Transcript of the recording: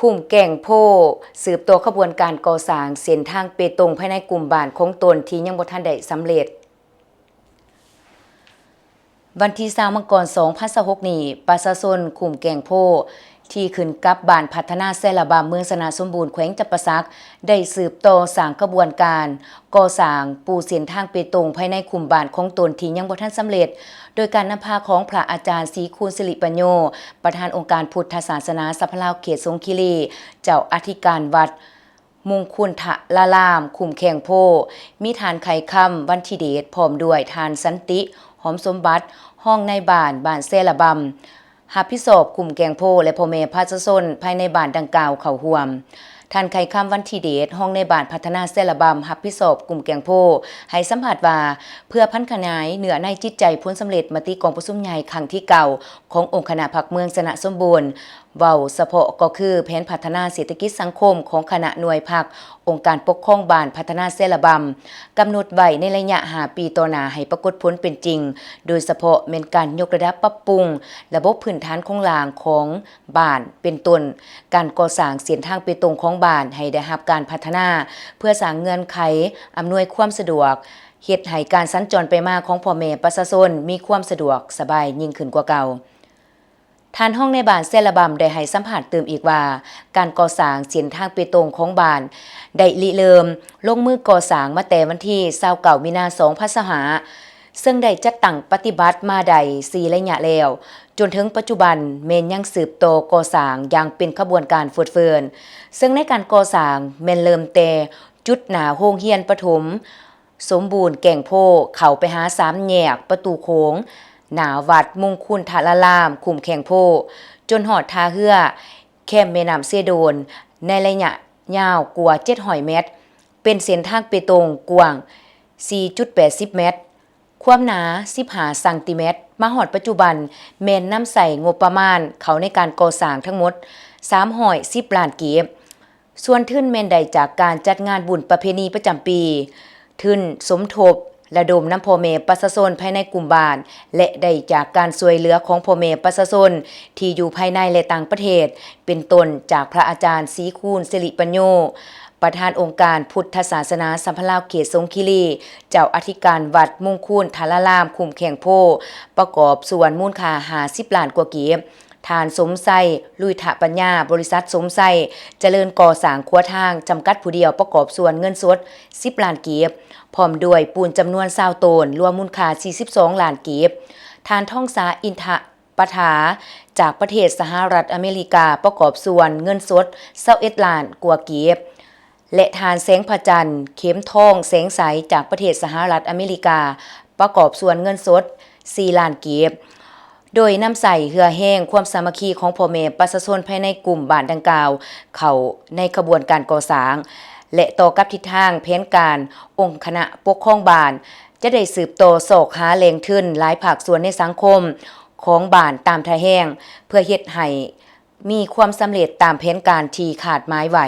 ກຸ່ມແກ້ງໂພ ສືບຕໍ່ຂະບວນການກໍ່ສ້າງເສັ້ນທາງເປຕົງພາຍໃນກຸ່ມບ້ານຂອງຕົນທີ່ຍັງບໍ່ທັນໄດ້ສຳເລັດ. ວັນທີຊາວ ມັງກອນ ສອງພັນຊາວຫົກນີ້, ປະຊາຊົນກຸ່ມແກ້ງໂພ ທີ່ຂຶ້ນກັບບ້ານພັດທະນາແຊລະບຳ ເມືອງຊະນະສົມບູນ ແຂວງຈຳປາສັກ ໄດ້ສືບຕໍ່ສ້າງຂະບວນການກໍ່ສ້າງປູເສັ້ນທາງເປຕົງພາຍໃນຄຸ້ມບ້ານຂອງຕົນທີ່ຍັງບໍ່ທັນສຳເລັດ, ໂດຍການນຳພາຂອງພະອາຈານ ສີຄູນ ສິລິປັນໂຍ ປະທານອົງການພຸດທະສາສະໜາສະພາລາວເຂດສົງຄີລີ, ເຈົ້າອະທິການວັດມຸງຄຸນທະລາລາມ ຄຸ້ມແກ້ງໂພ, ມີທ່ານໄຂ່ຄຳ ວັນທິເດດ ພ້ອມດ້ວຍທ່ານສັນຕິ ຫອມສົມບັດ ຮອງນາຍບ້ານ ບ້ານແຊລະບຳ ຮັບຜິດຊອບກຸ່ມແກ້ງໂພ ແລະ ພໍ່ແມ່ປະຊາຊົນພາຍໃນບ້ານດັ່ງກ່າວເຂົ້າຮ່ວມ. ທ່ານໄຂ່ຄຳ ວັນທິເດດ ຮອງນາຍບ້ານພັດທະນາແຊລະບຳ ຮັບຜິດຊອບກຸ່ມແກ້ງໂພ ໃຫ້ສຳພາດວ່າ ເພື່ອຜັນຂະຫຍາຍເນື້ອໃນຈິດໃຈຜົນສຳເລັດມະຕິກອງປະຊຸມໃຫຍ່ຄັ້ງທີເກົ້າ ຂອງອົງຄະນະພັກເມືອງຊະນະສົມບູນ, ເວົ້າສະເພາະກໍຄືແຜນພັດທະນາເສດຖະກິດສັງຄົມຂອງຄະນະໜ່ວຍພັກ ອົງການປົກຄອງບ້ານພັດທະນາແຊລະບຳ ກຳນົດໄວ້ໃນໄລຍະຫ້າປີຕໍ່ໜ້າໃຫ້ປາກົດຜົນເປັນຈິງ, ໂດຍສະເພາະແມ່ນການຍົກລະດັບປັບປຸງລະບົບພື້ນຖານໂຄງລ່າງຂອງບ້ານ, ເປັນຕົ້ນ ການກໍ່ສ້າງເສັ້ນທາງເປຕົງຂອງບ້ານໃຫ້ໄດ້ຮັບການພັດທະນາ ເພື່ອສ້າງເງື່ອນໄຂອຳນວຍຄວາມສະດວກ, ເຮັດໃຫ້ການສັນຈອນໄປມາຂອງພໍ່ແມ່ປະຊາຊົນມີຄວາມສະດວກສະບາຍຍິ່ງຂຶ້ນກວ່າເກົ່າ. ທ່ານຮອງນາຍບ້ານແຊລະບຳໄດ້ໃຫ້ສຳພາດຕື່ມອີກວ່າ ການກໍ່ສ້າງເສັ້ນທາງເປຕົງຂອງບ້ານໄດ້ລິເລີ່ມລົງມືກໍ່ສ້າງມາແຕ່ວັນທີຊາວເກົ້າ ມີນາ ສອງພັນຊາວຫ້າ ເຊິ່ງໄດ້ຈັດຕັ້ງປະຕິບັດມາໄດ້ສີ່ໄລຍະແລ້ວ, ຈົນເຖິງປັດຈຸບັນແມ່ນຍັງສືບຕໍ່ກໍ່ສ້າງຢ່າງເປັນຂະບວນການຟົດເຟີນ, ເຊິ່ງໃນການກໍ່ສ້າງແມ່ນເລີ່ມແຕ່ຈຸດໜ້າໂຮງຮຽນປະຖົມ ສົມບູນແກ້ງໂພ ເຂົ້າໄປຫາສາມແຍກປະຕູໂຂງ ໜ້າວັດມຸງຄຸນທະລາລາມ ຄຸ້ມແກ້ງໂພ ຈົນຮອດທ່າເຮືອແຄມແມ່ນ້ຳເຊໂດນ ໃນໄລຍະຍາວກວ່າເຈັດຮ້ອຍແມັດ, ເປັນເສັ້ນທາງເປຕົງກວ້າງສີ່ຈຸດແປດສິບແມັດ, ຄວາມໜາສິບຫ້າຊັງຕີແມັດ. ມາຮອດປັດຈຸບັນແມ່ນນຳໃຊ້ງົບປະມານເຂົ້າໃນການກໍ່ສ້າງທັງໝົດສາມຮ້ອຍສິບລ້ານກີບ. ສ່ວນທຶນແມ່ນໄດ້ຈາກການຈັດງານບຸນປະເພນີປະຈຳປີ, ທຶນສົມທົບລະດົມນຳພໍ່ແມ່ປະຊາຊົນພາຍໃນກຸ່ມບ້ານ ແລະ ໄດ້ຈາກການຊ່ວຍເຫຼືອຂອງພໍ່ແມ່ປະຊາຊົນທີ່ຢູ່ພາຍໃນ ແລະ ຕ່າງປະເທດ, ເປັນຕົ້ນຈາກພະອາຈານ ສີຄູນ ສິລິປັນໂຍ ປະທານອົງການພຸດທະສາສະໜາສຳພັນລາວເຂດສົງຄີລີ, ເຈົ້າອະທິການວັດມຸງຄູນທາລາລາມ ຄຸ້ມແກ້ງໂພ, ປະກອບສ່ວນມູນຄ່າຫ້າສິບລ້ານກວ່າກີບ. ທ່ານສົມໄຊ ລຸຍທະປັນຍາ, ບໍລິສັດສົມໄຊຈະເລີນກໍ່ສ້າງຂົວທາງຈຳກັດຜູ້ດຽວ ປະກອບສ່ວນເງິນສົດສິບລ້ານກີບ, ພ້ອມດ້ວຍປູນຈຳນວນຊາວໂຕນ, ລວມມູນຄ່າສີ່ສິບສອງລ້ານກີບ. ທ່ານທອງສາ ອິນທະປະຖາ ຈາກປະເທດສະຫະລັດອາເມລິກາ, ປະກອບສ່ວນເງິນສົດຊາວເອັດລ້ານກວ່າກີບ. ແລະ ທ່ານແສງພະຈັນ ເຂັມທອງແສງໃສ ຈາກປະເທດສະຫະລັດອາເມລິກາ, ປະກອບສ່ວນເງິນສົດສີ່ລ້ານກີບ, ໂດຍນຳໃຊ້ເຫື່ອແຮງຄວາມສາມັກຄີຂອງພໍ່ແມ່ປະຊາຊົນພາຍໃນກຸ່ມບ້ານດັ່ງກ່າວເຂົ້າໃນຂະບວນການກໍ່ສ້າງ ແລະ ຕໍ່ກັບທິດທາງແຜນການ, ອົງຄະນະປົກຄອງບ້ານຈະໄດ້ສືບຕໍ່ຊອກຫາແຫຼ່ງທຶນຫຼາຍພາກສ່ວນໃນສັງຄົມຂອງບ້ານຕາມທ່າແຮງ ເພື່ອເຮັດໃຫ້ ມີຄວາມສຳເລັດຕາມແຜນການທີ່ຄາດໝາຍໄວ້.